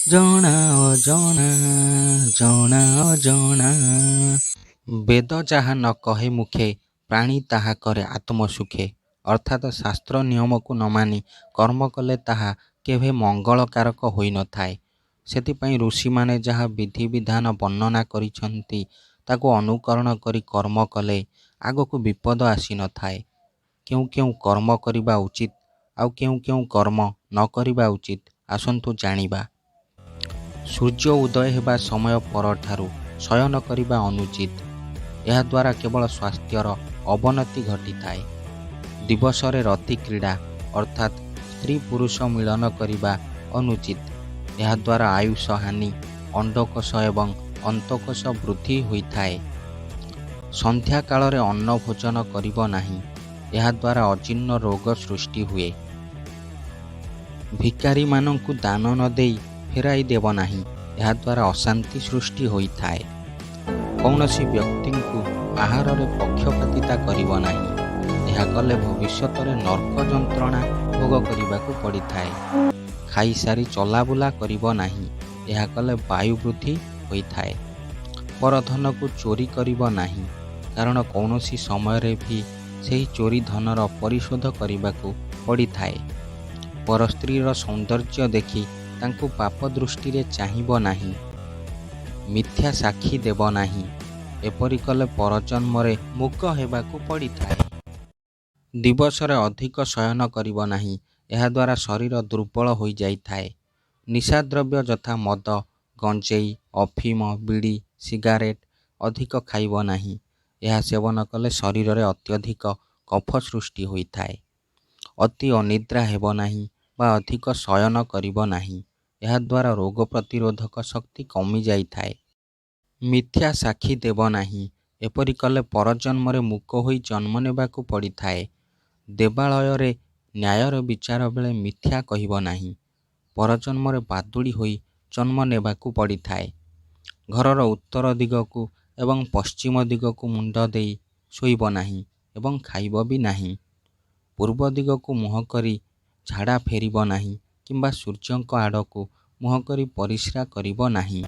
ଜଣା ଅଜଣା, ଜଣା ଅଜଣା। ବେଦ ଯାହା ନ କହେ ମୁଖେ, ପ୍ରାଣୀ ତାହା କରେ ଆତ୍ମସୁଖେ। ଅର୍ଥାତ ଶାସ୍ତ୍ର ନିୟମକୁ ନ ମାନି କର୍ମ କଲେ ତାହା କେବେ ମଙ୍ଗଳକାରକ ହୋଇନଥାଏ। ସେଥିପାଇଁ ଋଷିମାନେ ଯାହା ବିଧିବିଧାନ ବର୍ଣ୍ଣନା କରିଛନ୍ତି ତାକୁ ଅନୁକରଣ କରି କର୍ମ କଲେ ଆଗକୁ ବିପଦ ଆସିନଥାଏ। କେଉଁ କେଉଁ କର୍ମ କରିବା ଉଚିତ ଆଉ କେଉଁ କେଉଁ କର୍ମ ନ କରିବା ଉଚିତ, ଆସନ୍ତୁ ଜାଣିବା। ସୂର୍ଯ୍ୟ ଉଦୟ ହେବା ସମୟ ପରଠାରୁ ଶୟନ କରିବା ଅନୁଚିତ। ଏହାଦ୍ୱାରା କେବଳ ସ୍ୱାସ୍ଥ୍ୟର ଅବନତି ଘଟିଥାଏ। ଦିବସରେ ରତି କ୍ରୀଡ଼ା ଅର୍ଥାତ୍ ସ୍ତ୍ରୀ ପୁରୁଷ ମିଳନ କରିବା ଅନୁଚିତ। ଏହାଦ୍ୱାରା ଆୟୁଷ ହାନି, ଅଣ୍ଡକୋଷ ଏବଂ ଅନ୍ତଃକୋଷ ବୃଦ୍ଧି ହୋଇଥାଏ। ସନ୍ଧ୍ୟା କାଳରେ ଅନ୍ନ ଭୋଜନ କରିବ ନାହିଁ। ଏହାଦ୍ୱାରା ଅଜୀର୍ଣ୍ଣ ରୋଗ ସୃଷ୍ଟି ହୁଏ। ଭିକାରୀମାନଙ୍କୁ ଦାନ ନ ଦେଇ ଫେରାଇ ଦେବ ନାହିଁ। ଏହାଦ୍ୱାରା ଅଶାନ୍ତି ସୃଷ୍ଟି ହୋଇଥାଏ। କୌଣସି ବ୍ୟକ୍ତିଙ୍କୁ ଆହାରରେ ପକ୍ଷପାତିତା କରିବ ନାହିଁ। ଏହା କଲେ ଭବିଷ୍ୟତରେ ନର୍କ ଯନ୍ତ୍ରଣା ଭୋଗ କରିବାକୁ ପଡ଼ିଥାଏ। ଖାଇସାରି ଚଲାବୁଲା କରିବ ନାହିଁ। ଏହା କଲେ ବାୟୁ ବୃଦ୍ଧି ହୋଇଥାଏ। ପରଧନକୁ ଚୋରି କରିବ ନାହିଁ, କାରଣ କୌଣସି ସମୟରେ ବି ସେହି ଚୋରି ଧନର ପରିଶୋଧ କରିବାକୁ ପଡ଼ିଥାଏ। ପରସ୍ତ୍ରୀର ସୌନ୍ଦର୍ଯ୍ୟ ଦେଖି ତାଙ୍କୁ ପାପ ଦୃଷ୍ଟିରେ ଚାହିଁବ ନାହିଁ। ମିଥ୍ୟା ସାକ୍ଷୀ ଦେବ ନାହିଁ। ଏପରି କଲେ ପରଜନ୍ମରେ ମୂକ ହେବାକୁ ପଡ଼ିଥାଏ। ଦିବସରେ ଅଧିକ ଶୟନ କରିବ ନାହିଁ। ଏହାଦ୍ୱାରା ଶରୀର ଦୁର୍ବଳ ହୋଇଯାଇଥାଏ। ନିଶାଦ୍ରବ୍ୟ ଯଥା ମଦ, ଗଞ୍ଜେଇ, ଅଫିମ, ବିଡ଼ି, ସିଗାରେଟ୍ ଅଧିକ ଖାଇବ ନାହିଁ। ଏହା ସେବନ କଲେ ଶରୀରରେ ଅତ୍ୟଧିକ କଫ ସୃଷ୍ଟି ହୋଇଥାଏ। ଅତି ଅନିଦ୍ରା ହେବ ନାହିଁ ବା ଅଧିକ ଶୟନ କରିବ ନାହିଁ। ଏହାଦ୍ୱାରା ରୋଗ ପ୍ରତିରୋଧକ ଶକ୍ତି କମିଯାଇଥାଏ। ମିଥ୍ୟା ସାକ୍ଷୀ ଦେବ ନାହିଁ। ଏପରି କଲେ ପରଜନ୍ମରେ ମୂକ ହୋଇ ଜନ୍ମ ନେବାକୁ ପଡ଼ିଥାଏ। ଦେବାଳୟରେ ନ୍ୟାୟର ବିଚାର ବେଳେ ମିଥ୍ୟା କହିବ ନାହିଁ। ପରଜନ୍ମରେ ବାଦୁଡ଼ି ହୋଇ ଜନ୍ମ ନେବାକୁ ପଡ଼ିଥାଏ। ଘରର ଉତ୍ତର ଦିଗକୁ ଏବଂ ପଶ୍ଚିମ ଦିଗକୁ ମୁଣ୍ଡ ଦେଇ ଶୋଇବ ନାହିଁ ଏବଂ ଖାଇବ ବି ନାହିଁ। ପୂର୍ବ ଦିଗକୁ ମୁହଁ କରି ଝାଡ଼ା ଫେରିବ ନାହିଁ କିମ୍ବା ସୂର୍ଯ୍ୟଙ୍କ ଆଡ଼କୁ ମୁହଁ କରି ପରିସ୍ରା କରିବ ନାହିଁ।